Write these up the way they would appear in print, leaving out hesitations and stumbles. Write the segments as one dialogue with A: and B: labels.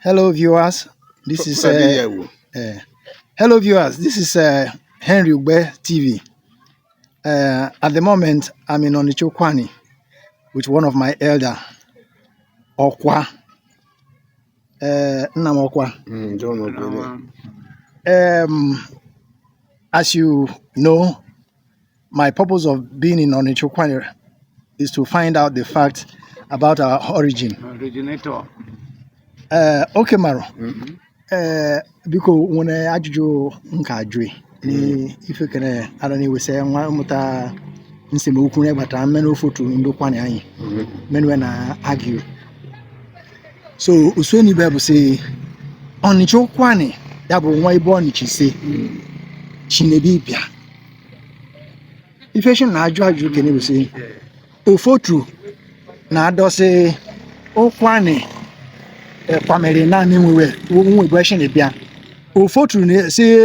A: Hello, viewers. This is hello, viewers. This is Henry Ugbe TV. At the moment, I'm in Onicha Ukwuani with one of my elder, Okwa. Nna m Okwa.
B: John Ogbele.
A: As you know, my purpose of being in Onicha Ukwuani is to find out the fact about our origin.
C: Originator.
A: Okay, Maro. Biko nwere ajụjụ nka ajụ n'ife kere ara na-ewesa nwa mmụta nsemokwu na-egbata mmenụ ofotu ndị Ukwuani anyị menue na argue. So usuenibe bụ sị Ọnịcha Ukwuani ya bụ nwa ibe Ọnịcha ise Chinebi bịa ife shi na-ajụ ajụjụ kene bụ sị ofotu na-adọsị Ukwuani kwamere naanị nwewe nwebe shi na-ebịa, ofotu na-esi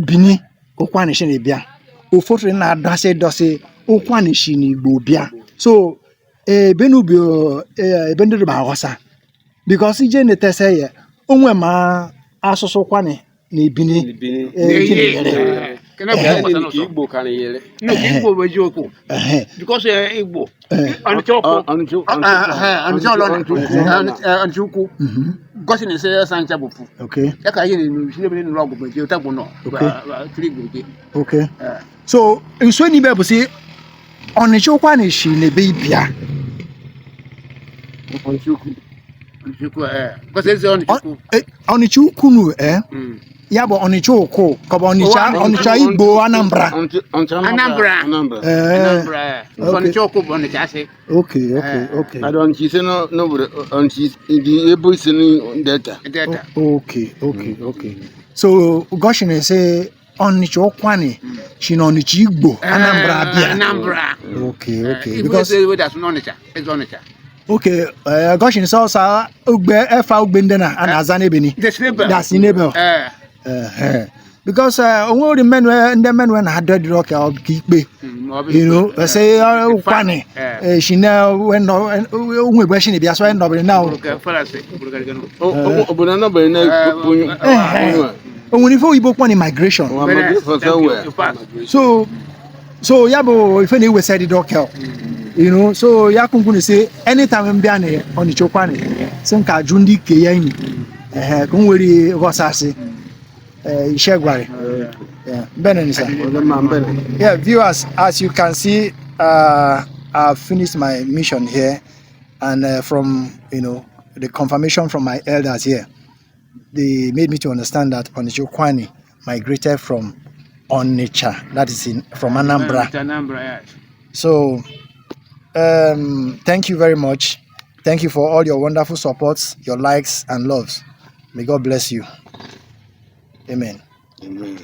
A: Bini Ukwuani shi na-ebịa, ofotu na-adọsị dọsị Ukwuani shi n'Igbo bịa. So ebe n'ubi ebe ndị bụ aghọsa because ije na-etese ya onwe ma asụsụ Ukwuani na Ebini ji na-enyere.
C: Kene bụ
B: Igbo
C: ọkpọsa n'ụsọ.
B: Igbo ka na-eyere.
C: Nnukwu Igbo bụ eziokwu. Because Igbo. Ọnịcha ụkwụ. Ọnịcha ọlọ Ọnịcha ukwu. Gosi na ese sancha bụ fu. Ya ka anyị na-enu si n'ebe nụrụ ọgụ bụ eje ụtagbu nọ. Tiri Igbo je.
A: So nso n'ibe bụ sị Ọnịcha Ukwuani shi n'ebe ịbịa.
C: Ọnịcha ukwu. Ọnịcha ukwu. Gosi eze Ọnịcha ukwu.
A: Ọnịcha ukwu nu ya bụ Ọnịcha ụkwụ ka ọ bụ Ọnịcha Ọnịcha Igbo Anambra.
C: Anambra.
B: Anambra.
C: Anambra. Ọnịcha ukwu bụ Ọnịcha asị.
B: Ada Ọnịcha ise n'obodo Ọnịcha dị ebo ise na Delta.
C: Delta.
A: Okay. So Goshen say Ọnịcha Ukwuani shi na Ọnịcha Igbo Anambra bịa.
C: Anambra.
A: Okay.
C: Igbo
A: Because
C: eze weda asụ n'Ọnịcha. Eze Ọnịcha.
A: Okay, Goshen sọ sa ogbe efa ogbe ndị na a na-aza n'ebeni.
C: Desirebe.
A: That's n'ebe. Because onwe ori mmenụ ndị mmenụ na-adọ dịrị ọka ọ ka ikpe. Say Ukwuani shi na onwe egbe shi na bịa so ndọbịrị na
B: Obodo Anambra na-ekwu onye
A: o nwere ife oyibo kpọ ni migration.
B: Migrate from somewhere.
A: So ya bụ ife na-ewesa dị dọkel. So ya kunkun say anytime m bịa na Ọnịcha Ukwuani sị m ka jụ ndị ike ya enyi ehe ka m were ghọsasị ishegwari. Yeah, Benin, sir. Yeah, viewers, as you can see, I've finished my mission here, and from the confirmation from my elders here, they made me to understand that Onitsha Ukwuani migrated from Onitsha, that is in from Anambra.
C: Anambra, yes.
A: So, thank you very much. Thank you for all your wonderful supports, your likes and loves. May God bless you. Amen.
B: Amen.